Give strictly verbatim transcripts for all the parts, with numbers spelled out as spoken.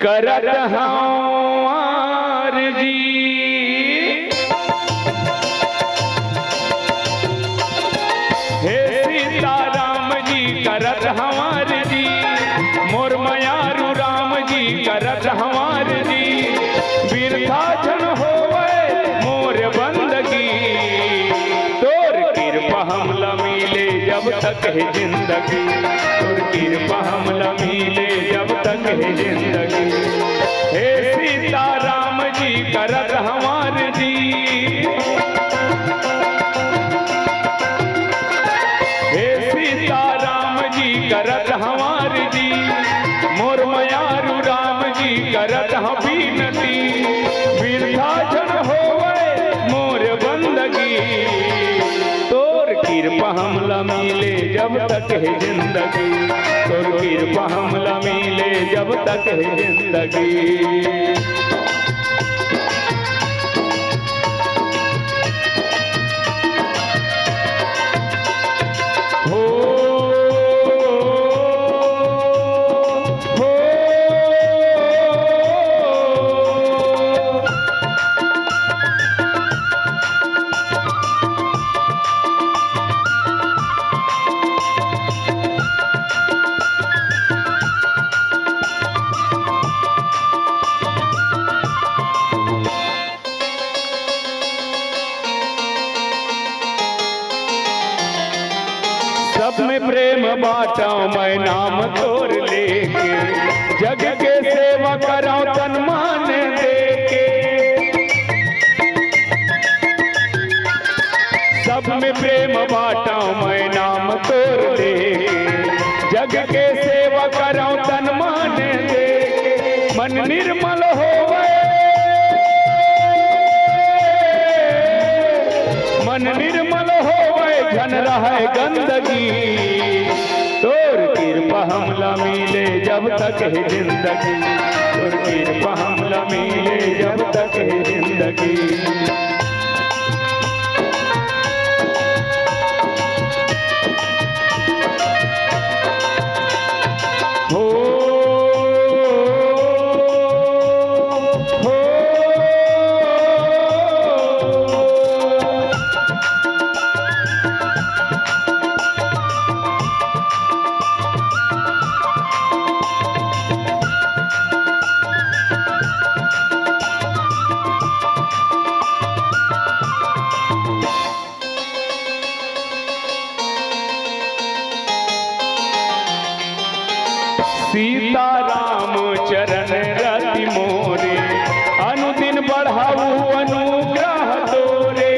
करत हंव आरजी। हे सीताराम जी करत हंव आरजी, मोर मयारू राम जी करत हंव आरजी। बिरथा झन होवय मोर बंदगी, तोर किरपा हमला मिले जब तक हे जिंदगी, तोर किरपा हमला मिले जब तक हे जिंदगी। हे सीताराम जी करत हंव आरजी, हे सीताराम जी करत हंव आरजी, मोर मयारू राम जी करत हंव बिनती, बिरथा झन होवय मोर बंदगी। तोर किरपा हमला मिले जब तक हे जिंदगी, तोर किरपा हमला मिले जब तक हे जिंदगी। हो, हो। सब में प्रेम बांटव मैं नाम तोर लेके, जग के सेवा करव तन मन देके। सब में प्रेम बांटव मैं नाम तोर लेके, जग के सेवा करव तन मन देके। मन निर्मल होवय, मन निर्मल होवय, झन रहय गंदगी। तोर किरपा हमला मिले जब तक हे जिंदगी, तोर किरपा हमला मिले जब तक हे जिंदगी। हो, हो। सीताराम चरण रति मोरे, अनुदिन बढ़ाऊ अनुग्रह तोरे।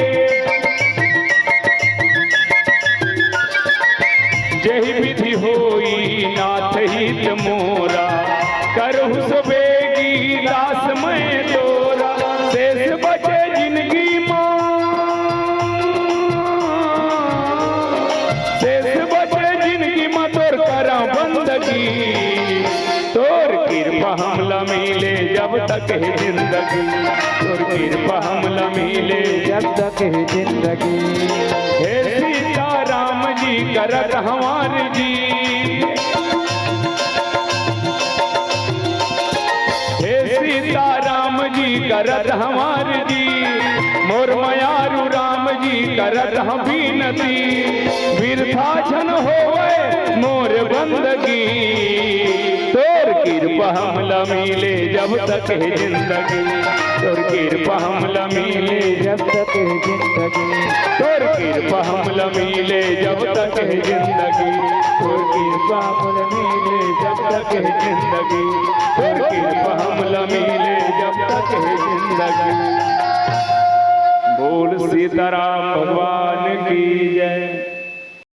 जेहि विधि होई नाथ हित मोरा, करहु सुबेगी दास मैं तोरा। शेष बचे जिनगी मा, शेष बचे जिनगी मा तोर करंव बंदगी। तोर किरपा हमला मिले जब तक हे जिंदगी, तोर किरपा हमला मिले जब तक हे जिंदगी। हे सीताराम जी करत हंव आरजी, हे सीताराम जी करत हंव आरजी, मोर मयारू राम जी करत हंव बिनती, बिरथा झन होवय मोर बंदगी। तोर किरपा हमला मिले जब तक हे जिंदगी, तोर किरपा हमला मिले जब तक हे जिंदगी, तोर किरपा हमला मिले जब तक हे जिंदगी, तोर किरपा हमला मिले जब तक हे जिंदगी, तोर किरपा हमला मिले जब तक हे जिंदगी। बोल सीताराम भगवान की जय।